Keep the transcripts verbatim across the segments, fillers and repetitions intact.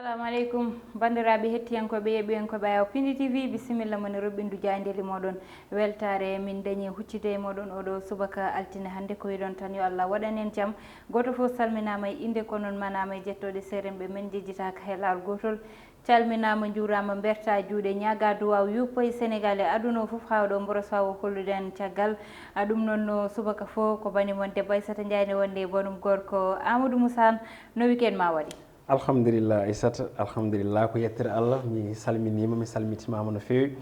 Assalamu aleykum, banndiraaɓe hettiyankooɓe, yeeɓiyankooɓe Ayaw Pindi T V, bisimilla mon e roɓɓindu jaayndeeli mooɗon. Weltaare min dañi huccude e mooɗon oɗo subaka altine hannde. Ko wiɗon tan yo Allah waɗan en jam. Gooto fof salminaama e innde, ko noon manaama e jettooɗe seerenɓe men njejjitaaka he laawol gootol. Calminaama, njuuraama, mbertaa juuɗe, ñaagaa duwaaw, yuppa e Senegaal e aduna o fof, haa ɗo mboro sawo hollude en caggal. A ɗum noon no subaka fof ko bani mon debbo Aissata Ndiaye ne wonde e banum gorko Amadou Moussa. No weekend ma waɗi? Alhamdulillah, Aissata, alhamdulillah, ko yettere Allah. Mi salminiima, mi salmitimaama no feewi.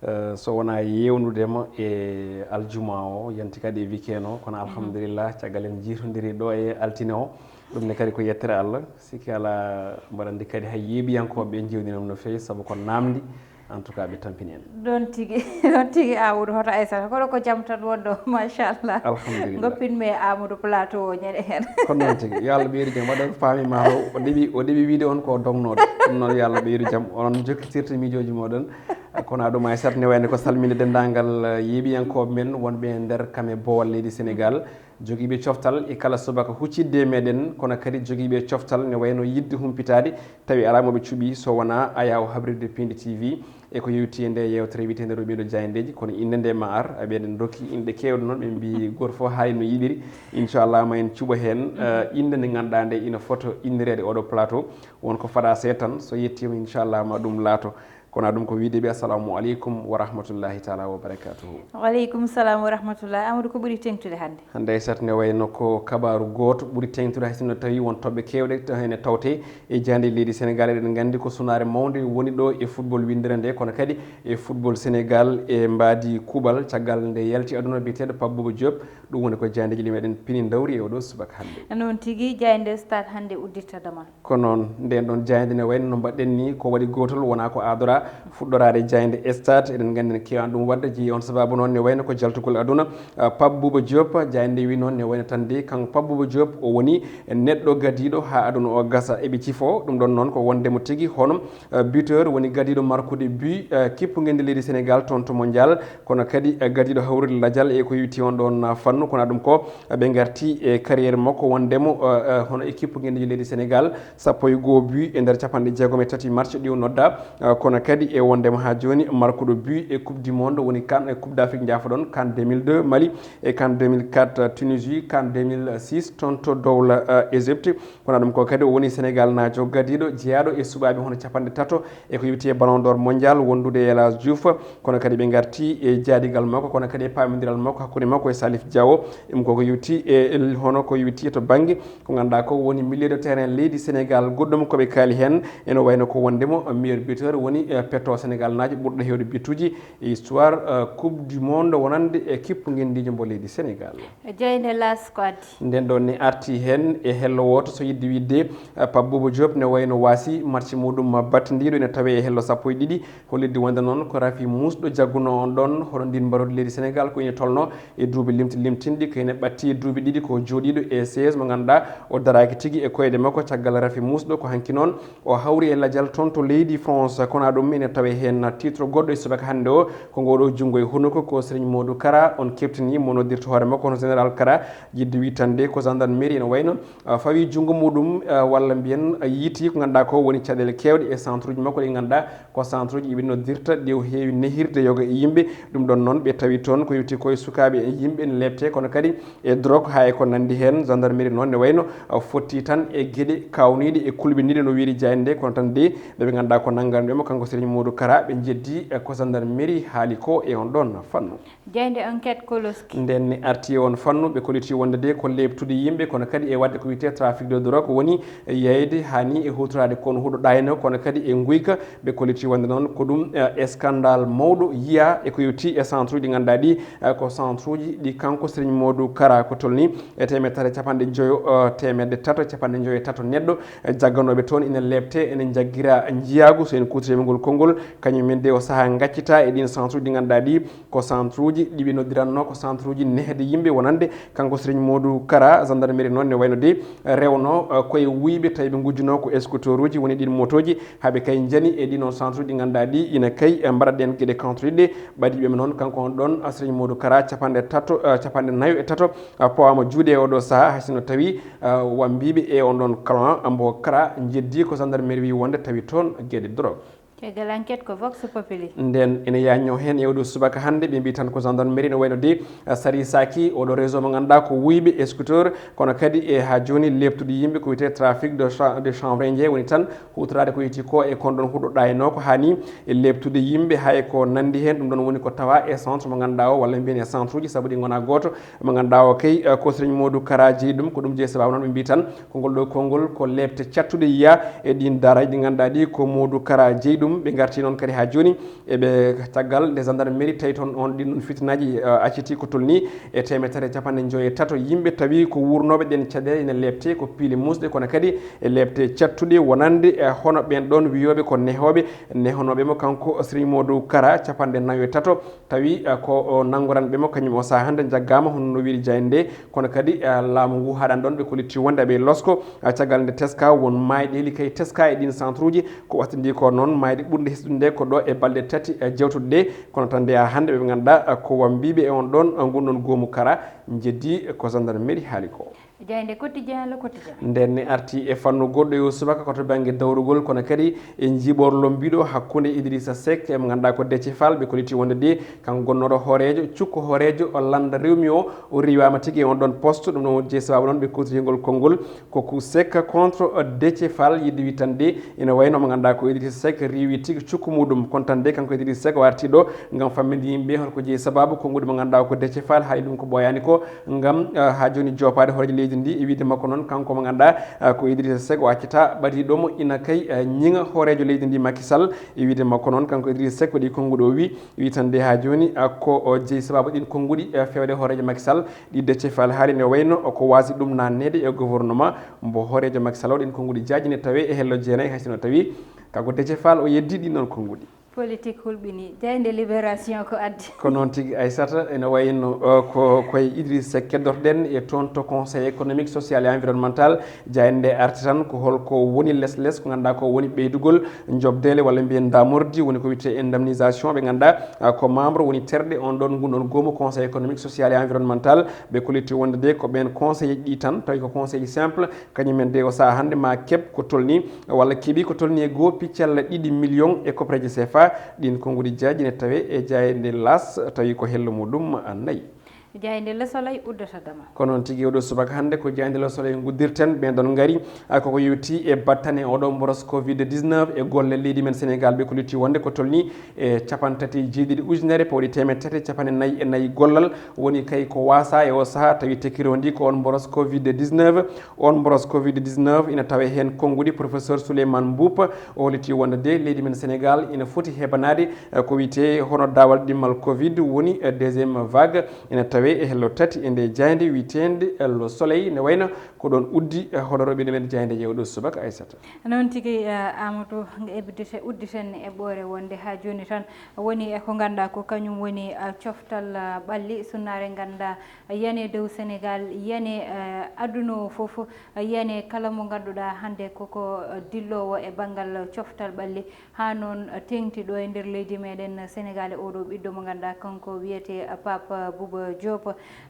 Eh, so wonaa yeewnude ma e aljuma o, yanti kadi e weekend o, kono alhamdulillah, caggal en jiitondiri ɗo e altine o, ɗum ne kadi ko yettere Allah. Sikki alaa, mbaɗa anndi kadi hay yeeɓiyankooɓe ɓe njeewninam no feewi, sabu ko naamndi, en tout cas, ɓe tampini en. Ɗoon tigi, ɗoon tigi, Amadou, hoto Aissata, kono ko jam tan wonɗo, machallah. Alhamdulillah. Ngoppin me Amadou plateau o ñande heen. Ko noon tigi, yo Allah ɓeydu jam. Waɗa faami ma o, o ɗeɓi, o ɗeɓi wiide on ko dognooɗo. Ɗum noon, yo Allah ɓeydu jam. Onon njokkitirta miijooji mooɗon. Kono aɗum Aissata ne wayno ko salminde denndaangal, eh, yeeɓiyankooɓe men wonɓe e nder kam e boowal leydi Senegaal. Jogiiɓe coftal e kala subaka huccidde e meɗen, kono kadi jogiiɓe coftal ne wayno yiɗde humpitaade, tawi alaa mo ɓe cuɓi so wonaa Ayaw habrirde Pindi T V. E ko yowti e nde yeewtere wiyeteende Roɓindo Jaayndeeji, kono innde nde ma ar, aɓe eɗen ndokki inɗe keewɗe noon, ɓe mbi gooto fof haali no yiɗiri. Inchallah ma en cuɓo heen, eh, innde nde ngannduɗaa nde ina foto innireede oɗo plateau, won ko fada seetan, so yettiima inchallah ma ɗum laato. Kono ɗum ko wiide ɓe assalamu aleykum wa rahmatullahi taala wa barakatuhu. Wa aleykum salam wa rahmatullah. Amadou, ko ɓuri teŋtude hannde? Hannde Aissata ne wayno ko kabaaru gooto ɓuri teeŋtude, hay sinno tawi won toɓɓe keewɗe to heen e tawte e jaaynde leydi Senegaal. Eɗen nganndi ko sunaare mawnde woni ɗo e football winndere nde, kono kadi e football Senegaal e mbaadi kuuɓal caggal nde yalti aduna biyeteeɗo Pape Bouba Diop. Ɗum woni ko jaayndeeji ɗi meɗen pini ndawri e oɗo subaka hannde. Noon tigi, jaaynde Stade hannde udditta damal. Ko noon, ndeen ɗoon jaaynde ne wayno no mbaɗɗen ni, ko waɗi gootol, wonaa ko aadora fuɗɗoraade jaaynde Stade. Eɗen nganndi ne keewaani ɗum waɗde, jeyi on sababu noon ne wayno ko jaltugol aduna. Ah, Pape Bouba Diop, jaaynde wi noon ne wayno tan de, kanko Pape Bouba Diop o woni neɗɗo gadiiɗo haa aduna o gasa. Eɓe cifo ɗum ɗoon noon ko wonde mo tigi hono, ah, buteur woni gadiiɗo markude but, ah, kippu ngenndi leydi Senegaal toon to Mondial, kono kadi, ah, gadiiɗo hawrude lajal e ko yowiti on ɗoon, ah, fannu. Kono ɗum ko, ah, ɓe ngarti e carrière makko wonde mo, ah, ah, hono e kippu ngenndi leydi Senegaal, sappo e goo but e nder capanɗe jeegom e tati match ɗi o nodda, ah, kono kadi e wondema haa jooni markuɗo but e Coupe du Monde, woni CAN e Coupe d'Afrique, njaafoɗon, CAN deux mille deux Mali, e CAN deux mille quatre Tunisie, CAN deux mille six toon to dowla, ah, Égypte. Kono ɗum ko kadi o woni Senegaal naajo gadiiɗo jeyaaɗo e suɓaaɓe hono capanɗe tato e ko yowiti e Ballon d'Or Mondial wondude e El Hadj Diouf. Kono kadi ɓe ngarti e jaadigal makko, kono kadi e paamondiral makko hakkunde makko e Salif Diao. Ɗum koko yowti e hono ko yowti to bannge ko ngannduɗaa ko woni milieu de terrain leydi Senegaal. Goɗɗum ko ɓe kaali heen ene wayno ko wonde mo meilleur buteur woni, eh, petto Senegaal naajo ɓurɗo heewde bituuji e histoire, eh, Coupe du Monde wonande e kippu ngenndiijo mbo leydi Senegaal. Jaaynde L'As ko addi? Nden ɗon ne arti heen e hello wooto, so yiɗde wiide, eh, Pape Bouba Diop ne wayno waasi match muɗum battindiiɗo ene tawee e hello sappo e ɗiɗi. Hollitde wonde noon ko rafi muusɗo jaggunoo on ɗon, hono ndin mbarodi leydi Senegaal ko ina tolno e duuɓi limti limtinɗi, ko ina ɓatti e duuɓi ɗiɗi ko jooɗiiɗo e siège mo ngannduɗaa o daraaki tigi e koyɗe makko caggal rafi muusɗo. Ko hanki noon o hawri e lajal toon to leydi France, kono ɗum ina tawee heen titre goɗɗo e subaka hannde o, ko ngoɗo junngo e hunuko ko Serigne Modou Kara, on keɓtini mo noddirta hoore makko hono Général Kara, yiɗde wiide tan de ko gendarmerie ene wayno, ah, fawi junngo muɗum, ah, walla mbiyen, ah, yiiti ko ngannduɗaa ko woni caɗeele keewɗe e centre uji makko ɗi ngannduɗaa ko centre uji ɗi ɓe noddirta ɗi o heewi nehirde yoga e yimɓe. Ɗum ɗon noon ɓe tawi toon ko yowti ko e sukaaɓe e yimɓe ne leepte, kono kadi e drogue haa e ko nanndi heen. Gendarmerie noon ne wayno, ah, fotti tan e geɗe kaawniiɗe e kulɓiniiɗe no wiiri jaaynde, kono tan de ɓe ɓe ngannduɗaa ko nannganɓe mo kanko Serigne Modou Kara ɓe njeddi e ko gendarmerie haali ko e on ɗon fannu. Jaaynde Enquête Koloski. Nden ne arti e on fannu, ɓe kolliti wonde de ko leeptude yimɓe, kono kadi e waɗde ko wiyetee trafic de drogue, woni yeyde haa ni e huutoraade kon huɗo ɗayno, kono kadi e nguyka. Ɓe kolliti wonde noon ko ɗum, eh, scandale mawɗo yiya e ko yowti e centre uji ɗi ngannduɗaa ɗi, eh, ko centre uji ɗi kanko Serigne Modou Kara ko tolni e teemedde tati e capanɗe njoyo, eh, teemedde tato e capanɗe njoyo e tato neɗɗo, eh, jagganooɓe toon ina leepte, ene njaggira njiyaagu, so en kuutorima ngol konngol, kañum men de o sahaa ngaccita e ɗin centre uji ɗi ngannduɗaa ɗi ko centre uji ɗi ɓe noddiranno ko centre uji nehde yimɓe, wonande kanko Serigne Modou Kara. Gendarmerie noon ne wayno de rewno, eh, koye wuyɓe, tawi ɓe ngujjuno ko scooter uji, woni ɗin motooji, haa ɓe kay njani e ɗin on centre uji ɗi ngannduɗaa ɗi ina kay, eh, mbaɗa ɗen geɗe contre ɗiɗi. Ɓadiiɓe men noon, kanko on ɗon, eh, Serigne Modou Kara, capanɗe tato, eh, capanɗe nayo e tato, eh, pawaama juuɗe e oɗo sahaa, hay sinno tawi, eh, wambiiɓe e on ɗon clan mbo Kara njeddi ko gendarmerie wi wonde tawi toon geɗe drogue. Caggal enquête ko Vox Populi. Nden ene yañño heen e oɗo subaka hannde, ɓe mbi tan ko gendarmerie no wayno de, eh, sari saki oɗo réseau mo ngannduɗaa ko wuyɓe e scooter, kono kadi e haa jooni leeptude yimɓe ko wiyetee trafic de cha-, de chanvre nje woni tan huutoraade ko yiti ko e kon ɗon huɗo ɗaynoo ko haani e leeptude yimɓe, hay ko nanndi heen. Ɗum ɗon woni ko tawa e centre mo ngannduɗaa o, walla mbiyen e centre uji, sabu ɗi ngona gooto. Mo ngannduɗaa o kay, eh, ko Serigne Modou Kara jeyi ɗum, ko ɗum jeyi sababu noon ɓe mbi tan ko ngol ɗo konngol ko leepte cattuɗe yiya e ɗin daaraji ɗi ngannduɗaa ɗi ko Modou Kara jeyi ɗum. Ɓe ngarti noon kadi haa jooni e ɓe caggal nde gendarmerie tawi toon on ɗin ɗon fitinaaji, eh, acciti ko tolni e teemedere capanɗe njoy e tato yimɓe tawi ko wuurnooɓe ɗen caɗeele ina leepte ko piili muusɗe, kono kadi e leepte cattuɗe wonande, eh, hono ɓen ɗon wiyooɓe ko nehooɓe, nehonooɓe mo kanko Serigne Modou Kara capanɗe nayo e tato. Tawi, eh, ko o nanngoranɓe mo, kañum o sahaa hannde njaggaama, hono no wiiri jaaynde nde. Kono kadi, eh, laamu ngu haɗan ɗon, ɓe kollitti wonde aɓe losko, eh, caggal nde teska won maayɗeeli kay teska e ɗin centre uji. Ko wattindi ko noon maayde ɓurnde hisɗude nde ko ɗo e balɗe tati, eh, jewtuɗe ɗe. Kono tan nde haa hannde ɓe ngannduɗaa, eh, ko wambiiɓe e on ɗon, eh, ngun ɗon goomu Kara njeddi ko gendarmerie haali ko. Jaaynde Quotidien, Le Quotidien. Nden ne arti e fannu goɗɗo yo subaka ko to bannge dawrugol, kono kadi e njiiɓor lombiɗo hakkunde Idrissa Seck e mo ngannduɗaa ko Déthié Fall, ɓe kolliti wonde de kanko gonnooɗo hooreejo, cukko hooreejo o lannda rewmi o, o riiwaama tigi e on ɗon poste. Ɗum ɗon woni jeyi sababu noon ɓe kuutirtingol konngol ko coup sec contre Déthié Fall, yiɗde wittande ina wayno mo ngannduɗaa ko Idrissa Seck riiwi tigi cukko muɗum. Kono tan de kanko Idrissa Seck o arti ɗo ngam famminde yimɓe holko jeyi sababu konnguɗi mo ngannduɗaa ko Déthié Fall, haali ɗum ko ɓooyaani ko. Ngam, eh, haa jooni joopaade hooreejo leydi ndi, e wiyde makko noon, kanko mo ngannduɗaa, eh, ko Idrissa Seck, o accata ɓadiiɗo mo ina kay, eh, ñiŋa hooreejo leydi ndi Macky Sall. E wiyde makko noon, kanko Idrissa Seck waɗi konnguɗi o wi, wi tan de haa jooni, eh, ko o jeyi sababu ɗin konnguɗi, eh, fewde hooreejo Macky Sall, ɗi Déthié Fall haali ne wayno ko waasi ɗum naatneede e gouvernement mbo hooreejo Macky Sall o. Ɗin konnguɗi jaaji ne tawe e hello jeenayi, hay sinno tawi kanko Déthié Fall o yeddi ɗin noon konnguɗi. Politique hulɓini, jaaynde Libération ko addi. Ko noon tigi, Aissata, ene wayno, o, ko koye Idriss Seck keddotoɗen e toon to Conseil économique, social et environnemental. Jaaynde nde arti tan ko holko woni les les, ko ngannduɗaa ko woni ɓeydugol jobdeele walla mbiyen ndamordi, woni ko wiyetee indemnisation, ɓe ngannduɗaa, a, ko membre woni terɗe on ɗon ngun ɗon goomu Conseil économique, social et environnemental. Ɓe kolliti wonde de ko ɓen conseil ji ɗi tan, tawi ko conseil ji simple, kañum en de o sahaa hannde ma keɓ ko tolni walla keɓi ko tolni e goo piccal ɗiɗi million e koppareeje C F A. Ɗin konnguɗi jaaji ne tawe e jaaynde L'As, tawi ko hello muɗum nayi. Jaaynde Le Soleil uddata dama. Ko noon tigi, oɗo subaka hannde ko jaaynde Le Soleil nguddirten. Ɓen ɗon ngari, a, koko yewti e battane oɗo mboros covid dix-neuf e golle leydi men Sénégal. Ɓe kolliti wonde ko tolni e capanɗe tati e jeeɗiɗi ujunere pawɗi teemedde tati e capanɗe nayi e nayi gollal woni kay ko waasa e o sahaa, tawi tekkirondi ko on mboros covid dix-neuf. On mboros covid dix-neuf ina tawe heen konnguɗi. Professeur Souleymane Mboup o holliti wonde de leydi men Sénégal ina foti heɓanaade, eh, ko wiyetee hono daawal ɗimmal covid woni, eh, deuxième vague, ina tawe e hello tati e nde jaaynde wiyeteende, eh, Le Soleil, ne wayno ko ɗon uddi, eh, hoɗorooɓe ɗumen jaayndeeji oɗo subaka, Aissata. Noon tigi, eh, Amadou, eɓdite, udditen eɓɓoore wonde haa jooni tan woni e ko ngannduɗaa ko kañum woni, eh, coftal, eh, ɓalli sunnaare ngannduɗaa yani dow Sénégal, yani, eh, aduna o fof, yani kala mo ngannduɗaa hannde koko, eh, dilloowo e banngal coftal ɓalli, haa noon, eh, teeŋti ɗo e nder leydi meɗen Sénégal e oɗo ɓiɗɗo mo ngannduɗaa kanko wiyetee, eh, Pape Bouba Diop.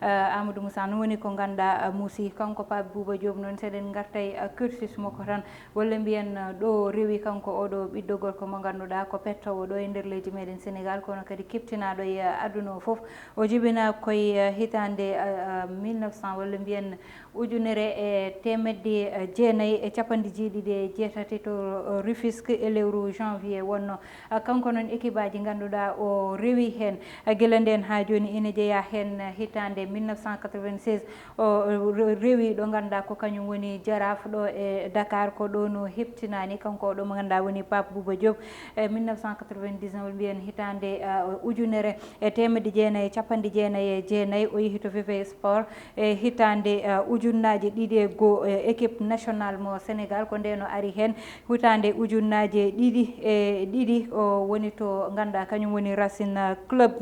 Eh, Amadou Moussa, no woni ko ngannduɗaa, eh, muusi kanko Pape Bouba Diop noon, seɗen ngarta e, eh, cursus makko tan, walla mbiyen, eh, ɗo rewi kanko oɗo ɓiɗɗo gorko mo ngannduɗaa ko pettoowo ɗo e nder leydi meɗen Sénégal, kono kadi kiftinaaɗo e, eh, aduna o fof. O jibinaa koye, eh, hitaande, eh, eh, mille neuf cent, walla mbiyen ujunere e teemedde, eh, jeenayi e capanɗe jeeɗiɗi e jeetati to, eh, Rufisque e lewru janvier wonno. Eh, kanko noon ekibaaji ngannduɗaa o rewi heen, eh, gila ndeen haa jooni ina jeyaa heen, eh, hitaande mille neuf cent quatre-vingt-seize, o, eh, re-, rewi ɗo ngannduɗaa Nda ko kañum woni Jaraaf ɗo e Dakar, ko ɗo no heptinaani. Kanko o ɗo mo ngannduɗaa woni Pape Bouba Diop, e mille neuf cent quatre-vingt-dix-neuf, mbiyen hitaande, uh, ujunere e teemedde jeenayi e capanɗe jeenayi e jeenayi. O yehi to Vevey Sport e hitaande, uh, ujunnaaji ɗiɗi e goo, e équipe nationale mo Sénégal, ko ndeen o ari heen. Hitaande ujunnaaji ɗiɗi e ɗiɗi, o woni to ngannduɗaa kañum woni Racing, uh, Club,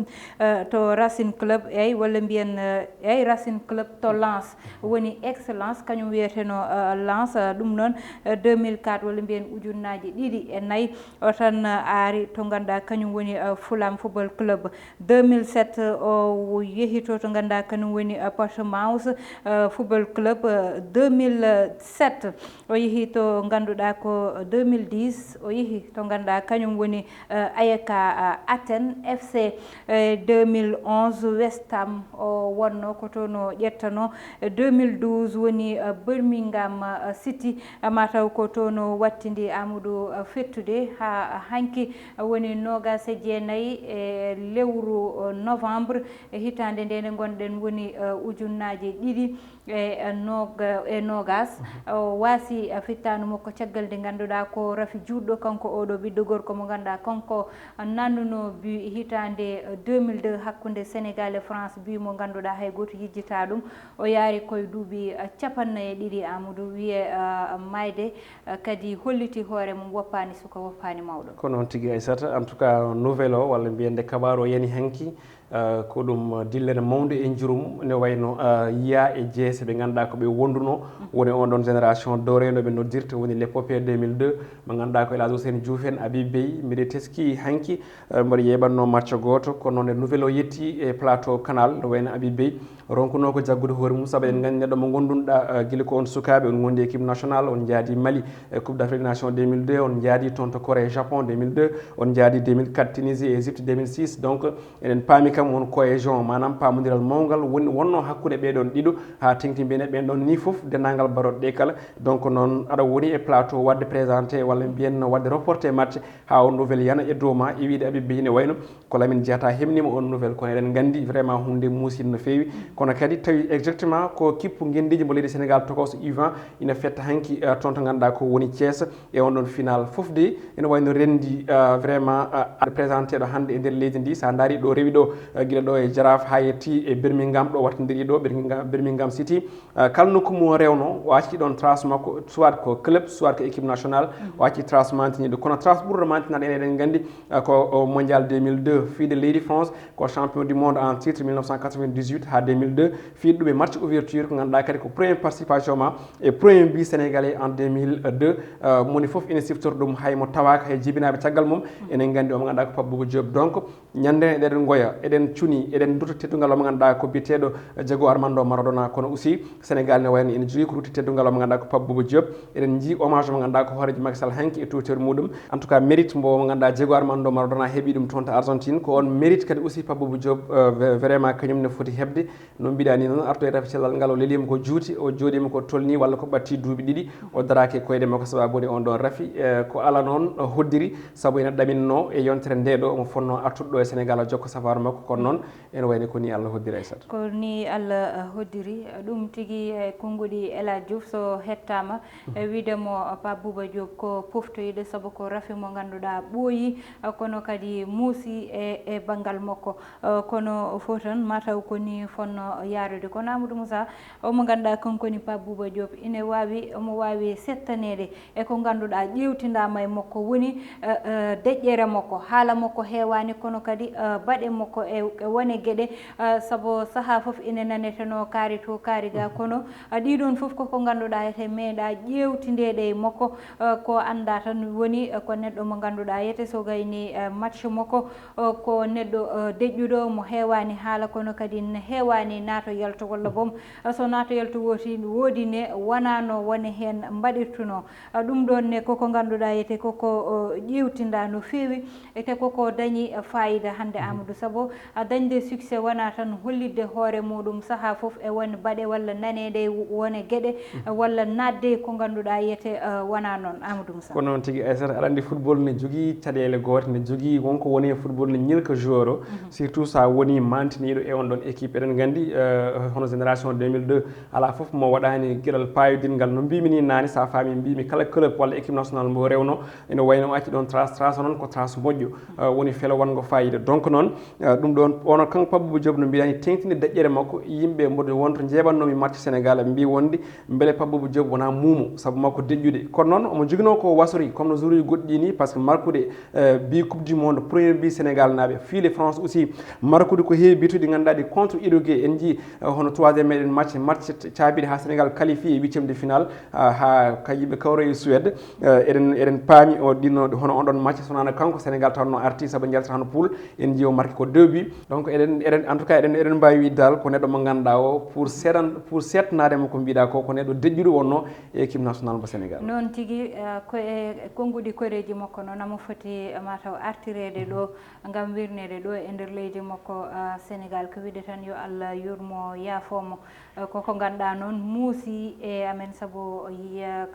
uh, to Racing Club, eyi, walla mbiyen, uh, eyi, Racing Club to Lens. Woni excellence, kañum wiyeteno, uh, Lens, uh, ɗum noon, uh, deux mille quatre walla mbiyen ujunnaaji ɗiɗi e nayi, o tan, uh, ari to ngannduɗaa kañum woni, uh, Fulham Football Club. Deux mille sept, uh, o yehi to, to ngannduɗaa kañum woni, uh, Portsmouth, uh, Football Club. Uh, deux mille sept o yehi to ngannduɗaa ko deux mille dix, o yehi to ngannduɗaa kañum woni, uh, Ayaka, uh, Athènes F C. E deux mille onze West Ham o wonno ko toon o ƴettano. E deux mille douze woni, uh, Birmingham, uh, City, uh, mataw ko toon o wattindi, Amadou, uh, fettude haa hanki, uh, woni noogas e jeenayi e lewru, uh, novembre e hitaande nde nde ngonɗen woni, uh, ujunnaaji ɗiɗi e, uh, nog-, e noogas. O waasi, uh, fittaandu makko caggal nde ngannduɗaa ko rafi juutɗo, kanko oɗo ɓiɗɗo gorko mo ngannduɗaa kanko nannuno bi hitaande, uh, deux mille deux hakkunde Sénégal e France, bi mo ngannduɗaa hay gooto yejjitaa ɗum. O yaari koye duuɓi, uh, capannayi e ɗiɗi, Amadou, wiye, uh, maayde, uh, kadi holliti hoore mum, woppaani suka, woppaani mawɗo. Ko noon tigi, Aissata. En tout cas, nouvelle o, walla mbiyen nde kabaaru o yani hanki, uh, ko ɗum, uh, dillere mawnde e njurum, ne wayno, uh, Yaa e Jeese ɓe ngannduɗaa ko ɓe wonduno, woni on ɗon génération dorée no ɓe noddirta, woni l'épopée deux mille deux, mo ngannduɗaa ko El Hadj Ousseynou Diouf en, Habib Beye, mbiɗa teski hanki, uh, mboɗo yeɓanno match gooto, kono noon e nouvelle o yetti e plateau Canal, no wayno Habib Beye ronkuno ko jaggude hoore mum, sabu en nganndi neɗɗo mo ngondunɗa, uh, gila ko on sukaaɓe, on ngondi équipe nationale, on njaadi Mali e Coupe d'Afrique des Nations deux mille deux, on njaadi toon to Corée, Japon deux mille deux, on njaadi deux mille quatre Tunisie, Égypte deux mille six. Donc, eɗen paami kam won cohésion, maanaam paamondiral mawngal woni, wonno hakkunde ɓee ɗon ɗiɗo, haa teŋti mbiyen ɓeen ɗon ni fof, denndaangal baroɗe ɗe kala. Donc, noon aɗa woni e plateau waɗde présenté walla mbiyen no waɗde reporté match, haa on nouvelle yana e dow ma, e wiide Habib Beye ne wayno ko Lamine Diatta heɓnima on nouvelle, kono eɗen nganndi vraiment huunde muusiinde no feewi. Kono kadi tawi exactement ko kippu ngenndiiji mo leydi Sénégal tokos U vingt ina fetta hanki, eh, toon to ngannduɗaa ko woni Thiès, e on ɗon final fof de ina wayno renndi, eh, vraiment, eh, présenté ɗo hannde e nder leydi ndi. So a ndaari ɗo rewi ɗo, eh, gila ɗo e Jaraaf haa yetti e Birmingham ɗo wattindiri ɗo, Birmingham, Birmingham City, eh, kala nokku mo rewno, o acci ɗon trace makko, soit ko club, soit ko équipe nationale, o acci trace mantiniiɗo. Kono trace ɓurɗo mantinaade, enen eɗen nganndi, eh, ko o Mondial deux mille deux, fiyde leydi France ko champion du monde en titre mille neuf cent quatre-vingt-dix-huit haa deux mille deux, fiyde ɗum e match ouverture, ko ngannduɗaa kadi ko première participation ma e premier but sénégalais en deux mille deux. Eh, moni fof ene siftora ɗum, hay mo tawaaka, hay jibinaaɓe caggal mum, enen nganndi o mo ngannduɗaa ko Pape Bouba Diop. Donc, ñande eɗen ngoya, eɗen cuni, eɗen dutto teddungal o mo ngannduɗaa ko biyeteeɗo Diego Armando Maradona, kono aussi Sénégal ne wayno ene jogii ko rutti teddungal o mo ngannduɗaa ko Pape Bouba Diop. Eɗen njii hommage mo ngannduɗaa ko hooreejo Macky Sall hanki e tottore muɗum. En tout cas, mérite mbo mo ngannduɗaa Diego Armando Maradona heɓi ɗum toon to Argentine, ko on mérite kadi aussi Pape Bouba Diop, euh, ve-, vraiment kañum ne foti heɓde. No mbiɗa ni noon, arto e rafi cellal ngal, o leliima ko juuti, o jooɗiima ko tolni walla ko ɓatti duuɓi ɗiɗi, o daraaki e koyɗe makko sababude on ɗon rafi, eh, ko ala noon, o hoddiri, sabu ene ɗaminno e yontere nde ɗo, omo fonno artude ɗo e Sénégal, o jokka safaaru makko, kono noon ene wayni ko ni Allah hoddiri, Aissata. Ko ni Allah, eh, hoddiri, ɗum tigi e konnguɗi El Hadj Diouf so hettaama, e wiide mo, eh, Pape Bouba Diop ko poftoyiɗo, sabu ko rafi mo ngannduɗaa ɓooyi, eh, kono kadi muusi e, e banngal makko. Eh, kono fof tan, mataw ko ni fonno yaarude. Kono Amadou Moussa, o mo ngannduɗaa kankoni Pape Bouba Diop, ine waawi, omo waawi settaneede e ko ngannduɗaa ƴeewtindaama e makko, woni, eh, eh, deƴƴere makko, haala makko heewaani, kono kadi, eh, baɗe makko e, e wone geɗe, eh, sabu sahaa fof ine naneteno kaari to, kaari ga, kono, eh, ɗiɗon fof koko ngannduɗaa ete meeɗa ƴeewtindeede e makko, eh, ko annda tan woni, eh, ko neɗɗo mo ngannduɗaa yete so gayni, eh, match makko, o ko neɗɗo, eh, deƴƴuɗo mo heewaani haala, kono kadi ne heewaani naato yalto walla boom, eh, so naato yalto wooti, woodi ne wonaa no wone heen mbaɗirtuno. Eh, ɗum ɗoon ne koko ngannduɗaa yete koko, eh, ƴeewtinda no feewi, ete koko dañi, eh, fayida hannde Amadou, sabu, eh, dañde succès wonaa tan hollitde hoore muɗum sahaa fof e won baɗe walla naneede wone geɗe, eh, walla naatde ko ngannduɗaa yete, eh, wonaa noon, Amadou Moussa. Ko noon tigi, Aissata, aɗa anndi football ne jogii caɗeele goote, ne jogii wonko woni e football ne ñilka joueur o, surtout so a woni mantiniiɗo e on ɗon équipe. Eɗen nganndi Eh, hono génération deux mille deux, alaa fof mo waɗaani geɗal paayodingal. No mbiimi ni naane, so a faami, mbiimi kala club walla équipe nationale mbo rewno, ene wayno acci ɗon trace, trace noon ko trace moƴƴo, eh, woni felo wanngo fayida. Donc noon, eh, ɗum ɗon, ono kanko Pape Bouba Diop no mbiɗani teŋtinde deƴƴere makko, yimɓe mboɗo wonto njeeɓannoomi match Sénégal, ɓe mbi wonde mbele Pape Bouba Diop wonaa muumo, sabu makko deƴƴude. Kono noon, omo joginoo ko wasori, comme no joruuji goɗɗi ɗi ni, par ce que markude, eh, bi Coupe du Monde, premier bi Sénégal naaɓe, fiile France aussi, markude ko heewi bituuji ɗi ngannduɗaa ɗi contre Uruguay. En njii, eh, hono troisième meɗen match, match caabiɗo haa Sénégal qualifié e huitième de finale, ah, haa ka yimɓe kawra e Suède. Eh, eɗen, eɗen paami o ɗino hono on ɗon match, so wonaa kanko Sénégal tawnoo arti, sabu njalta hono poule, en njii o marki ko deux buts. Donc eɗen, eɗen, en tout cas, eɗen, eɗen mbaawi wiide dal ko neɗɗo mo ngannduɗaa o, pour seeɗan, pour seetnaade mo ko mbiɗa ko, ko neɗɗo deƴƴuɗo wonno e équipe nationale mo Sénégal. Noon tigi, eh, ko e konnguɗi koreeji makko noon, omo foti, eh, mataw artireede ɗo ngam wirneede ɗo e nder leydi makko, eh, Sénégal. Ko wiide tan yo Allah yurmo, yaafo mo. Eh, koko ngannduɗaa noon muusi e amen, sabu o yiya,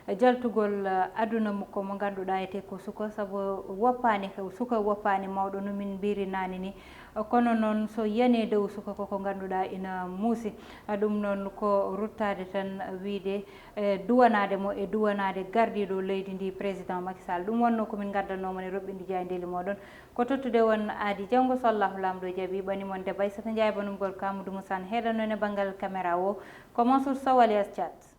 eh, jaltugol, eh, aduna makko mo ngannduɗaa ete ko suka, sabu woppaani, suka woppaani mawɗo no min mbiri naane ni. Kono noon, so yani e dow suka koko ngannduɗaa ina muusi. Ah, ɗum noon ko ruttaade tan, wiide, eh, duwanaade mo e duwanaade gardiiɗo leydi ndi, président Macky Sall. Ɗum wonno ko min ngaddanoo mon e roɓɓindi jaayndeeli mooɗon. Ko tottude won aadi janngo, so Allahu Laamɗo jaɓi, ɓani mon debbo Aissata Ndiaye, banum gorko Amadou Moussa, heɗano e banngal caméra o, ko Mansour Sow alias Thiat.